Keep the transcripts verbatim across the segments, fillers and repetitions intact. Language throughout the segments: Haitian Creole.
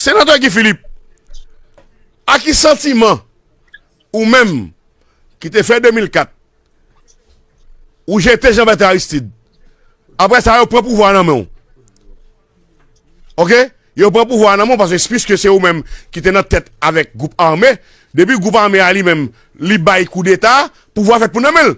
Senatè Guy Philippe, a ki santiman ou menm ki te fè de mil kat, ou jete Jean Bertrand Aristide, apre sa yo pran pouvwa nan men w. Oke? Yo pran pouvwa nan men w paske piske se ou menm ki te nan tèt avèk gwoup ame, depi gwoup ame a li menm li bay koudeta, pouvwa fèt pou nan men l.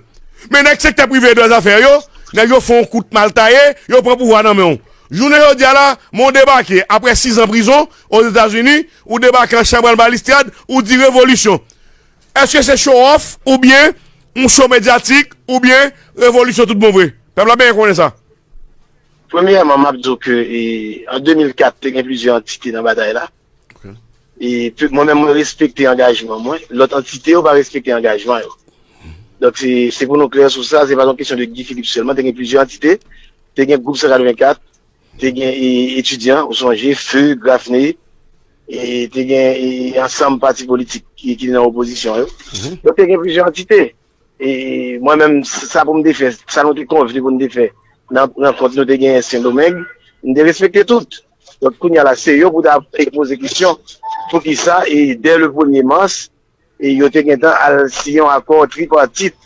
Men nèg sektè prive yo dwe zafè yo, nèg yo fè yon kout mal taye, yo pran pouvwa nan men w. Jounen jodi a la, men w debake apre sizan prizon Ozetazini, ou debake an chanm anba listrad, ou di revolisyon. Èske se show off oubyen yon show medyatik oubyen revolisyon tout bon vre? Pèp la benyen konnen sa. Premyèman, m ap di w ke e, an de mil kat, te gen plizyè antite nan batay la. E, mwen menm, mwen respekte angajman mwen. Lòt antite yo pa respekte angajman yo. Donk, se, se pou nou klè sou sa, se pa yon kesyon de Guy Philippe sèlman. Te gen plizyè antite. Te gen gwoup san katrevenkat, te gen e, etidyan, ou sonje, Feu, Grafne, e te gen e, ansanm pati politik ki, ki nan opozisyon yo. Donk, te gen plizyè antite. E mwen menm, sa pou m te fè, sa nou te konvni pou n te fè nan rankont nou te genyen Sendomeng, m te respekte tout. Donk, kounye a la, se yo pou ta poze kesyon poukisa, e dè le premye mas, e yo te gentan al siyen yon akò tripatit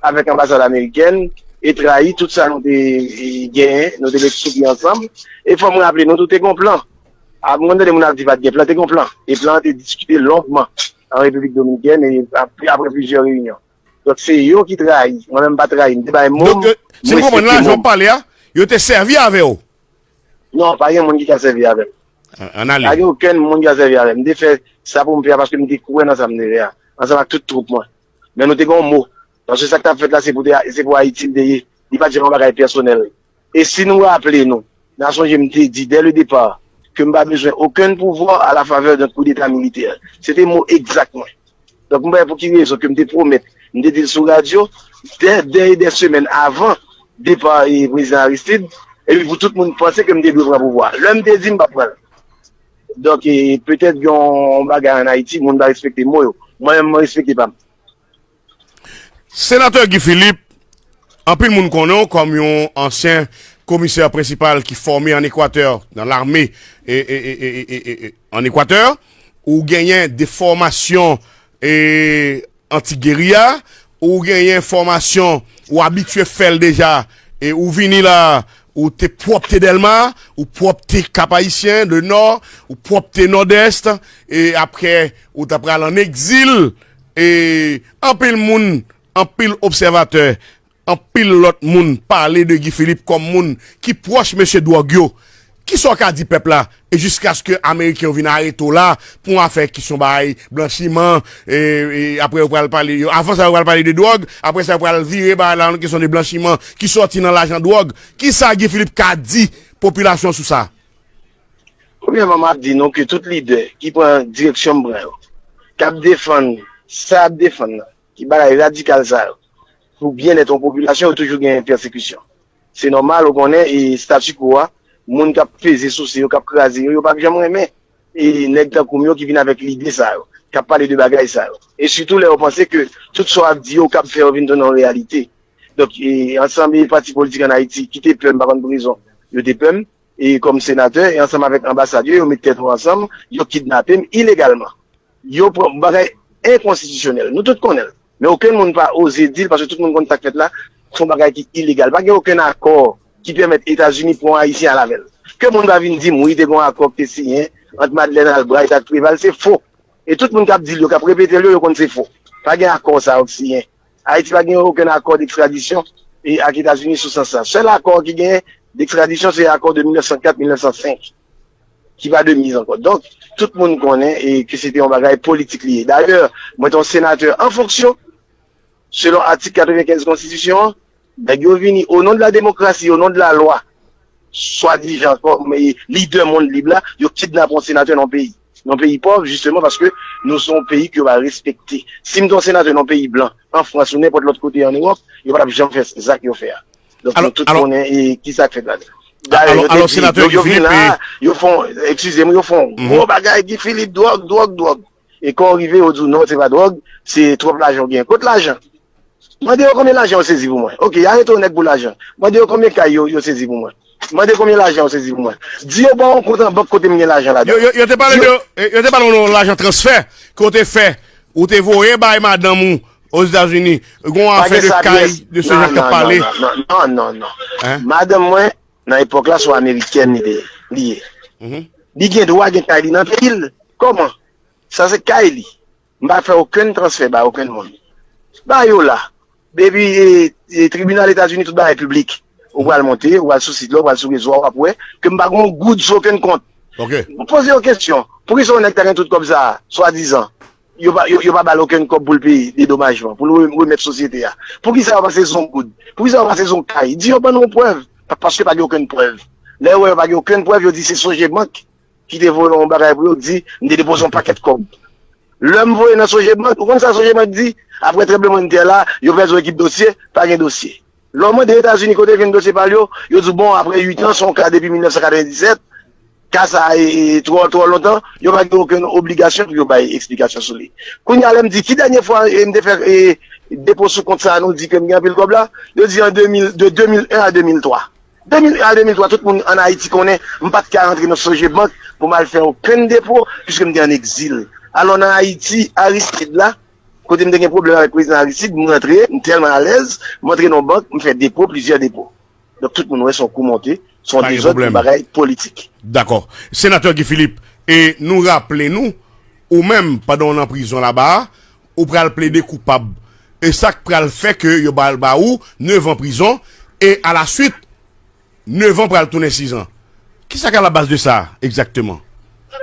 avèk anbasad amerikèn e trayi tout sa nou te e, genyen, nou te mete sou pye ansanm. E fò m raple nou, tout te gen yon plan. A, mwen tande moun ap di pa t gen plan, te gen yon plan. E plan an te diskite longman an Repiblik Dominikèn e apre, apre plizyè reyinyon. Donk, se yo ki trayi. Mwen menm, m pa trayi. M te bay mo m. Donk, si m konprann la, jan w pale a, yo te sèvi avè w. Non, pa gen moun ki ka sèvi avè m. Ann ale. Pa gen okenn moun ki ka sèvi avè m. M te fè sa pou m fè a paske m te kwè nan sa m te fè a, ansanm ak tout twoup mwen. Men nou te gen yon mo. Paske sa k t ap fèt la, se pou, se pou Ayiti l te ye. Li pa t janm yon bagay pèsonèl. E si nou raple nou, n a sonje m te di dè le depa ke m pa bezwen okenn pouvwa a la favè d'un coup d'État militaire. Se te mo egzak mwen. Donk, m pa wè pou ki rezon ke m te pwomèt, m te di l sou radyo, dè, dè, dè semèn avan depa e, prezidan Aristide, epi pou tout moun panse ke m te dwe pran pouvwa. Lè m te di m p ap pran l. Donk, e, petèt gen yon bagay ann Ayiti, moun pa respekte mo yo. Mwen menm, mwen respekte pa m. Senatè Guy Philippe, anpil moun konnen w kòm yon ansyen komisè prensipal ki fòme ann Ekwatè, nan lame ann Ekwatè. Ou genyen de fòmasyon anti-geriya, ou genyen fòmasyon, ou abitye fè l deja, e ou vini la, ou te pwòpte Dèlma, ou pwòpte Kap Ayisyen, le Nò, ou pwòpte Nòdès, e apre, ou ta pral ann egzil, e anpil moun, anpil obsèvatè, anpil lòt moun pale de Guy Philippe kòm moun ki pwòch mesye dwòg yo. Kisa w ka di pèp la? E jiskaske Ameriken yo vin arete w la pou yon afè ki se yon bagay blanchiman, e, e apre yo pral pale, yo, avan sa yo pral pale de dwòg, apre sa yo pral vire bagay la nan kesyon de blanchiman ki sòti nan lajan dwòg. Kisa Guy Philippe ka di popilasyon sou sa? Premyèman, m ap di nou ke tout lidè ki pran direksyon m pran yo, k ap defann sa y ap defann nan, ki bagay radikal sa yo, pou byennèt yon popilasyon, yo toujou gen pèsekisyon. Se nòmal, ou konnen, e statu quo a, moun k ap peze souse yo, k ap kraze yo, yo p ap janm renmen e nèg tankou m yo ki vin avèk lide sa yo, k ap pale de bagay sa yo. E sitou lè yo panse ke tout sa w ap di yo, w kab fè yo vin tounen yon reyalite. Donk, e, ansanm e pati politik ann Ayiti ki te pè m, pa konn pou rezon, yo te pè m, e kòm senatè, e ansanm avèk anbasad yo, yo met tèt yo ansanm, yo kidnape m ilegalman. Yo pran bagay enkonstitisyonèl. Nou tout konnen l. Men okenn moun pa oze di l, paske tout moun konn sa k fèt la, se yon bagay ki ilegal. Pa gen okenn akò ki pèmèt Etazini pran yon Ayisyen al avè l. Ke moun pa vin di m, wi, te gen yon akò ki te siyen ant Madeleine Albright ak Préval, se fo. E tout moun k ap di l yo, k ap repete l yo, yo konn se fo. Pa gen akò sa yo k siyen. Ayiti pa gen okenn akò dekstradisyon e ak Etazini sou sans sa. Sèl akò ki genyen dekstradisyon se akò de mil nèf san kat, mil nèf san senk, ki pa de miz ankò. Donk, tout moun konnen e ke se te yon bagay politik li ye. Dayè, mwen te yon senatè an fonksyon, selon atik katrevenkenz konstitisyon an, nèg yo vini o non de la demokrasi, o non de la lwa, swadizan kòm e, lidè mond lib la, yo kidnape yon senatè nan yon peyi. Nan yon peyi pòv, jisteman, paske nou se yon peyi ke yo pa respekte. Si m te yon senatè nan yon peyi blan, an Frans ou nenpòt lòt kote an Ewòp, yo pa t ap janm fè zak yo fè a. Donk, nou tout konnen e, kisa k fèt la. Dayè, yo te di, yo, yo vin la, yo fè yon, eskize m, yo fè yon gwo bagay, Guy Philippe, dwòg, dwòg, dwòg. E kan w rive, yo di w non, se pa dwòg, se twòp lajan w genyen. Kot lajan? Mande yo konbyen lajan yo sezi pou mwen. Oke, y arete yon nèg pou lajan. Mande yo konbyen kay yo, yo sezi pou mwen. Mande konbyen lajan yo sezi pou mwen. Di yo ban yon kont an bank kote m gen lajan ladan. Yo, yo, yo te pale de, eh, yo te pale de yon lajan transfè ke w te fè, ou te voye bay madanm ou Ozetazini. Gon afè de kay, de se jan k ap pale. Non, non, non, non, non. Madanm mwen, nan epòk la, se yon amerikèn li te, li ye. Li gen dwa gen kay li nan peyi l. Kòman? Sa se kay li. M pa fè okenn transfè bay okenn moun. Ba yo la. Depi e, e, tribinal Etazini, tout bagay piblik. Ou pral monte, ou pral sou sit la, ou pral sou rezo a, w ap wè ke m pa gen yon goud sou okenn kont. M poze yo kesyon, poukisa yon nèg ta gen tout kòb sa a, swadizan, yo pa, yo, yo pa ba l okenn kòb pou l peye dedomajman, pou l re-, remèt sosyete a? Poukisa yo panse se yon goud? Poukisa yo panse se yon kay? Di yo ban nou yon prèv, pa-, paske pa gen okenn prèv. Lè yo wè yo pa gen okenn prèv, yo di se Sogebank ki te voye yon bagay pou yo, ki di, m te depoze yon pakèt kòb. Lè m voye nan Sogebank, ou konn sa Sogebank di? Apre tranblemanntè la, yo pèdi yon ekip dosye, pa gen dosye. Lè w mande Etazini kote vin dosye pa l yo, yo di w, bon, apre uit an, se yon ka depi mil nèf san katrevenndisèt, ka sa a, e, e, twò, twò lontan, yo pa gen okenn obligasyon pou yo bay eksplikasyon sou li. Kounye a, lè m di, ki dènye fwa, e, m te fè, e, depo sou kont sa a, nou di ke m gen anpil kòb la, yo di an de mil, de de mil en a de mil twa. De mil en a de mil twa, tout moun ann Ayiti konnen m pa t ka rantre nan Sogebank pou m al fè okenn depo, piske m te ann egzil. Alò, nan Ayiti, Aristide la, kote m te gen pwoblèm avèk prezidan Aristide, m rantre, m tèlman alèz, m antre nan yon bank, m fè depo, plizyè depo. Donk, tout moun wè se yon kou monte, se yon dezòd, yon bagay politik. Dakò. Senatè Guy Philippe, e nou raple nou, ou menm, pandan w nan prizon laba a, ou pral plede koupab. E sa k pral fè ke yo ba, ba ou nevan prizon, e alaswit, nevan pral tounen sizan. Kisa k alabaz de sa, egzakteman?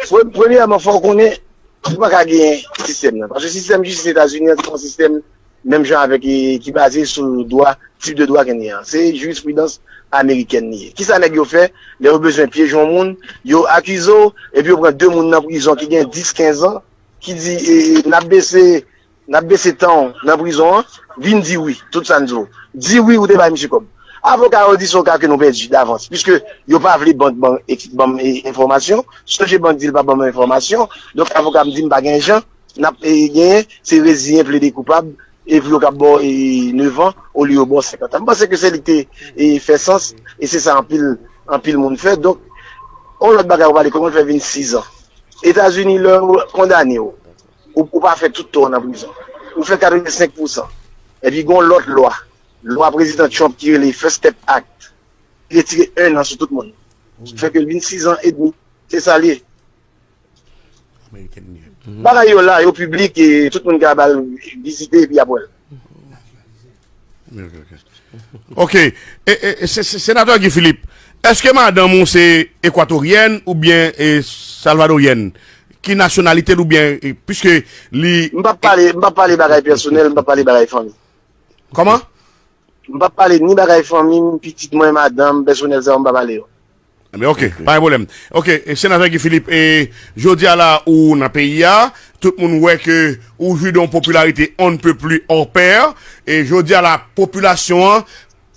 Pre-, premyèman, fò w konnen, ou pa ka genyen sistèm nan. Paske sistèm jistis Etazini an, se yon sistèm menm jan avèk, e, ki baze sou dwa, tip de dwa ke n gen an. Se jirispridans amerikèn li ye. Kisa nèg yo fè? Lè yo bezwen pyeje yon moun, yo akize w, epi yo pran de moun nan prizon ki gen dis, kenz an, ki di, e, n ap bese, n ap bese tan w nan prizon an, vin di wi, tout sa n di w. Di wi, ou te bay misye kòb. Avoka yo di se yon ka ke nou pèdi davans, piske yo pa vle bank ban, ban m, e, enfòmasyon. Sogebank di l pa ban m enfòmasyon. Donk, avoka m di m pa gen jan, n ap, e, genyen, se reziyen, plede koupab, epi yo ka ba w, e, nevan, olye yo ba w senkant an. M panse ke se li ki te, e, fè sans, e se sa anpil, anpil moun fè. Donk, yon lòt bagay ou pale, kòman l fè vin sizan? Etazini, lè yo kondane w, ou, ou pa fè tout tan w nan prizon. Ou fè katrevensenk pousan. Epi gon lòt lwa, lwa prezidan Trump ki rele First Step Act, ki retire en an sou tout moun. Sa fè ke l vin sizan edmi. Se sa l ye. Bagay yo la, yo piblik, e tout moun ka ba l vizite epi y ap wè l. Ok. E, e, e, se, se, senatè Guy Philippe, èske madanm ou se ekwatoryèn oubyen, e, salvadoryèn? Ki nasyonalite l oubyen, e, piske li... M p ap pale, m p ap pale bagay pèsonèl, m p ap pale bagay fanmi. Kòman? M p ap pale ni bagay fanmi m, pitit mwen, madanm, pèsonèl sa yo, m pa pale yo. Ebyen, ok, pa gen pwoblèm. Ok, e, senatè Guy Philippe, e, jodi a la, ou nan peyi a, tout moun wè ke ou jwi de yon popilarite on ne peut plus hors pair, e jodi a la, popilasyon an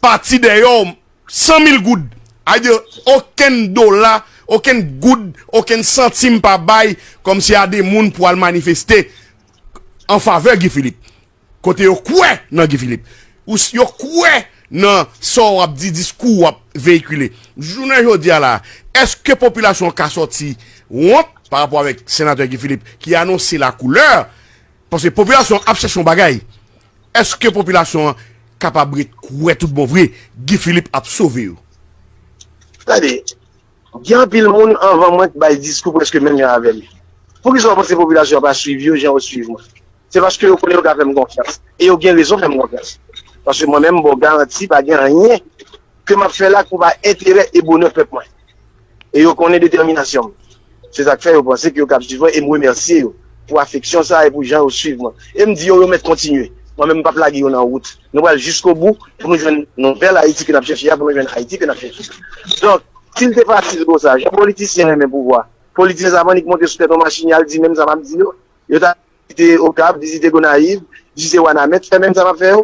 pati dèyè w san mil goud. Sa vle di, okenn dola, okenn goud, okenn santim pa bay kòmsi a de moun pou al manifeste an favè Guy Philippe. Kote yo kwè nan Guy Philippe. Ou s-, yo kwè nan sa w ap di, diskou w ap veyikile. Jounen jodi a la, èske popilasyon an ka sòti wont pa rapò avèk senatè Guy Philippe ki anonse lakoulè? Paske popilasyon an ap chèche yon bagay. Èske popilasyon an kapab ret kwè tout bon vre Guy Philippe ap sove yo? Tande, gen anpil moun anvan mwen k bay diskou prèske menm jan avè m. Poukisa w panse popilasyon an pa swiv yo jan yo swiv mwen? Se paske yo konnen yo ka fè m konfyans. E yo gen rezon fè m konfyans. Paske mwen menm, m ba w garanti, pa gen anyen ke m ap fè la ki pou pa enterè e bonè pèp mwen. E yo konnen detèminasyon m. Se sa k fè yo panse ke yo kab swiv mwen e m remèsye yo pou afeksyon sa a e pou jan yo swiv mwen. E m di yo, yo mèt kontinye. Mwen menm, m p ap lage yo nan wout. Nou pral jiskobou pou nou jwenn nouvèl Ayiti ke n ap chèche a, pou nou jwenn Ayiti ke n ap chèche a. Donk, si l te fasil konsa, jan politisyen renmen pouvwa, politisyen sa annik monte sou tèt yon machin, y al di menm sa m ap di yo, yo ta vizite Okap, vizite Gonayiv, vizite Wanament, fè menm sa m ap fè yo.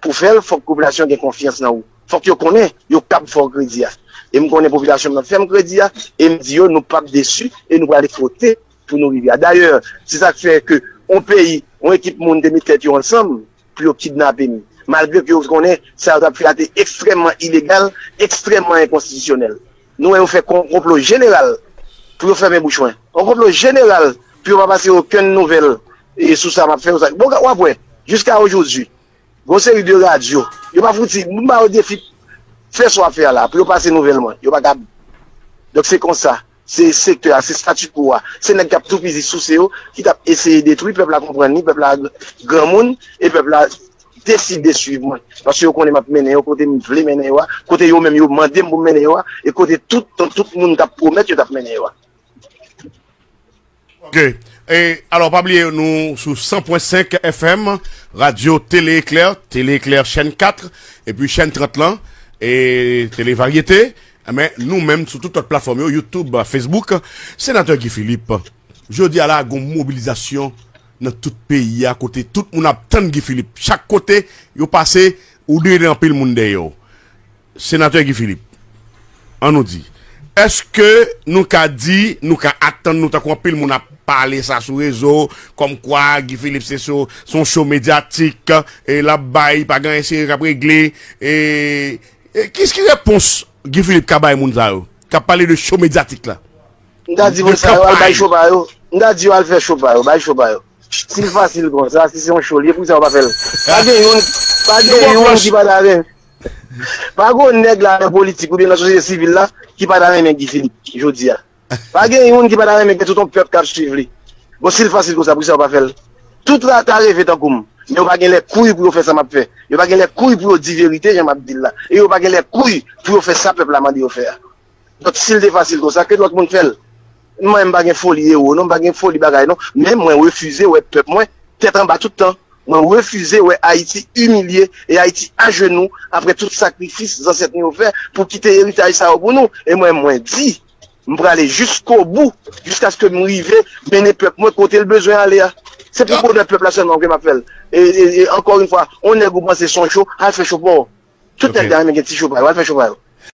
Pou fè l, fòk popilasyon gen konfyans nan ou. Fòk yo konnen yo kab fè w kredi a. E m konnen popilasyon m nan fè m kredi a, e m di yo nou p ap desi e nou prale fwote pou nou rive a. Dayè, se sa k fè ke yon peyi, yon ekip moun te met tèt yo ansanm pou yo kidnape m. Malgre ke yo konnen sa yo t ap fè a te ekstrèmman ilegal, ekstrèmman enkonstitisyonèl. Nou wè yo fè kon- konplo jeneral pou yo fèmen bouch mwen. Yon konplo jeneral pou yo pa pase okenn nouvèl e sou sa m ap fè yo sa. Bon, w ap wè, jiska ojodwi, gon seri de radyo, yo pa fouti, m ba yo defi, fè sa w ap fè a la, pou yo pase nouvèl mwen. Yo pa kab. Donk se konsa, se sektè a, se statu quo a, se nèg k ap toupizi souse yo, ki t ap eseye detwi pèp la, konprann li, pèp la granmoun, e pèp la deside swiv mwen. Paske yo konnen m ap mennen yo kote m vle mennen yo a, kote yo menm yo mande m pou m mennen yo a, e kote tout, tout moun t ap pwomèt yo t ap mennen yo a. Ok. E, alò, pa bliye nou sou san pwen senk F M, Radyo Tele Eklè, Tele Eklè chèn kat, epi chèn trant lan, e Tele Varyete. Men nou menm sou tout lòt platfòm yo, YouTube, Facebook, Senatè Guy Philippe. Jodi a la, gon mobilizasyon nan tout peyi a, kote tout moun ap tann Guy Philippe. Chak kote yo pase, ou dwe anpil moun dèyè w. Senatè Guy Philippe, an nou di, èske nou ka di, nou ka atann nou, tankou anpil moun ap pale sa sou rezo, kòmkwa Guy Philippe se so, se yon cho medyatik, e l ap bay, pa gen anyen serye k ap regle, e, e ki, ki repons Guy Philippe ka bay moun sa yo, k ap pale de cho medyatik la? M ta di moun sa yo al bay cho pa yo. M ta di yo al fè cho pa yo, bay cho pa yo. Si l fasil konsa, si se yon cho l ye, poukisa yo pa fè l? Pa gen youn, pa gen youn ki pa ta renmen. Pa gen yon nèg la nan politik oubyen nan sosyete sivil la ki pa ta renmen Guy Philippe jodi a. Pa gen youn ki pa ta renmen gen tout yon pèp k ap swiv li. Bon, si l fasil konsa, poukisa yo pa fè l? Tout la ta reve tankou m. Men yo pa gen lè kouy pou yo fè sa m ap fè. Yo pa gen lè kouy pou yo di verite jan m ap di l la. E yo pa gen lè kouy pou yo fè sa pèp la mande yo fè a. Donk, si l te fasil konsa, ke lòt moun fè l. Mwen, m pa gen foli ewo, non, m pa gen foli bagay, non. Men mwen refize wè pèp mwen tèt anba tout tan. Mwen refize wè Ayiti imilye e Ayiti ajenou apre tout sakrifis zansèt nou yo fè pou kite eritaj sa yo pou nou. E mwen, mwen di, m prale jiskobou, jiskaske m rive mennen pèp mwen kote l bezwen ale a. Se pou bonè pèp la sèlman ke m ap fè l. E, e, e ankò yon fwa, yon nèg ou panse se yon cho, al fè cho pa w. Tout nèg ta renmen gen ti cho pa yo, al fè cho pa yo.